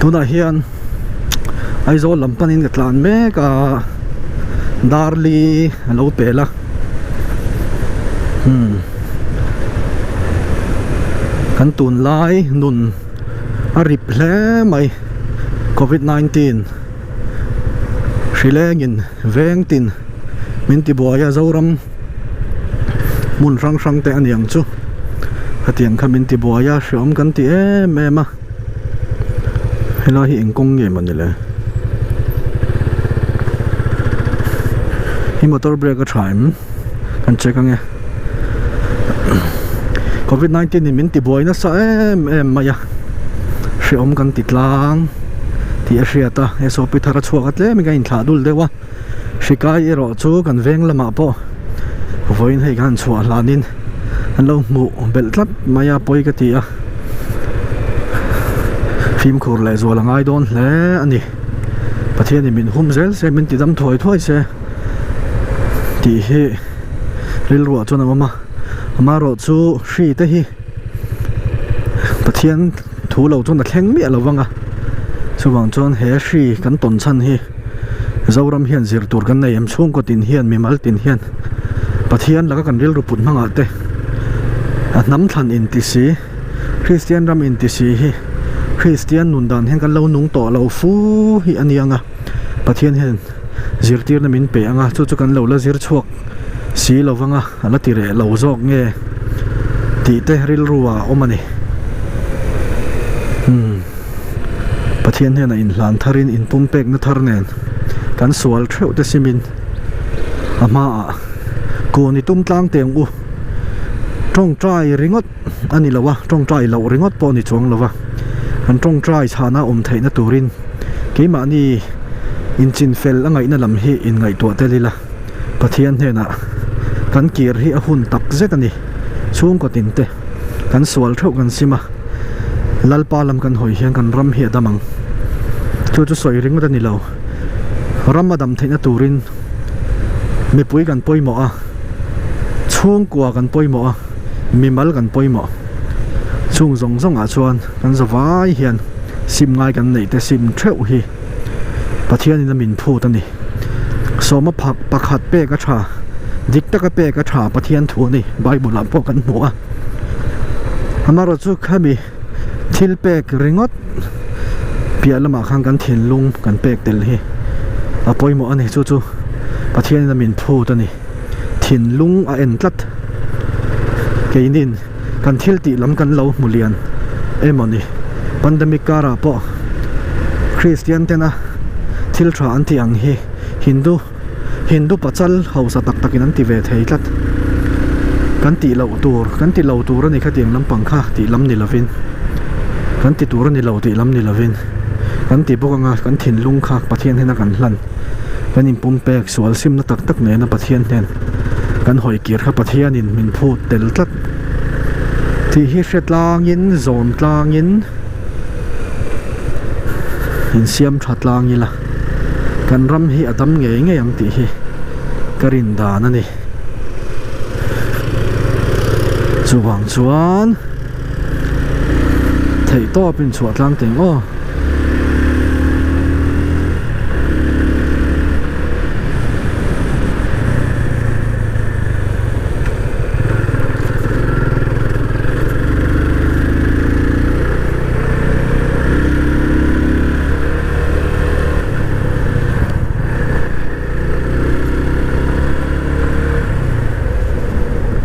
Tunah hian Aizawl lam panin ka tlan mek a Darli a lo pel a umm kan tunlai nun a rip hle mai covid 19 hrilengin veng tin min ti buai a Zoram hmun hrang hrang te a ni ang chu hetiang kha min ti buai a hreawm kan ti em em a helai hi eng kawng nge maw ni le hi motor brake a tha em kan check ange covid 19 in min ti buai nasa em em mai a hreawm kan ti tlang tih a hriat a sop thar a chhuak a tlem in ka inthlah dul deuh a. Hrikai erawh chu kan veng lamah pawh vawiin hei khan chhuah hlanin an lo hmuh belh tlat mai a pawi ka ti a fimkhur leh zual a ngai dawn hle a ni Pathianin min hum zel se min ti dam thuai thuai se tih hi rilruah chuan a awm a amaherawh chu hri te hi Pathian thu lo chuan a thleng miah lo vang a chuvang chuan he hri kan tawn chhan hi. Zoram hian zir tur kan nei em chhungkaw tin hian mimal tin hian Pathian laka kan rilru put hmangah te a hnam thlan inti si Kristian ram inti si hi Kristian nun dan hian kan lo nung tawh lo fu hi a ni ang a Pathian hian zirtirna min pe ang a chu chu kan lo la zir chhuak si lo vang a a la ti reh lo zawk nge tih te rilru ah a awm a ni umm. Pathian hnenah inhlan tharin inpumpekna thar nen kan sual theuh te simin a hmaah kun i tum tlang teng u. Tawngtai ringawt a ni lo a, tawngtai loh ringawt pawh a ni chuang lo va, kan tawngtai chhana awm theihna turin keimahni inchinfel a ngaihna lam hi inngaihtuah tel ila Pathian hnenah kan kir hi a hun tak zet a ni. Chhungkaw tinte kan sual theuh kan sim a. Lalpa lam kan hawi hian kan ram hi a dam ang. Chu chu sawi ringawt a ni lo. Ram a dam theihna turin mipui kan pawimawh a, chhungkua kan pawimawh a, mimal kan pawimawh. Chung zawng zawngah chuan kan zavai hian sim ngai kan neih te sim theuh hi Pathianin a min phut a ni. Sawma phak pakhat pek a tha, dik taka pek a tha Pathian thu a ni, Bible ah pawh kan hmu a. Amaherawh chu khami thil pek ringawt piah lamah khan kan thinlung kan pek tel hi a pawimawh a ni chu chu Pathianin a min phut a ni thinlung a en tlat keinin kan thil tih lam kan lo hmu lian emaw ni pandemic karah pawh Kristian tena thil tha an tih ang hi Hindu Hindu pachal hausa tak takin an ti ve thei tlat. Kan tih loh tur, kan ti lo tur a ni khatiang lampang kha tih lam ni lovin, kan ti tur a ni lo tih lam ni lovin, kan ti bawk anga kan thinlung kha Pathian hnena kan hlan, kan inpumpek sual simna tak tak nena Pathian hnen kan hawi kir kha Pathianin min phut tel tlat tih hi hre tlangin, zawm tlangin insiam tha tlang ila. Kan ram hi a dam ngei ngei ang tih hi ka rin dan a ni. Chuvang chuan theih tawpin chhuah tlang teng aw.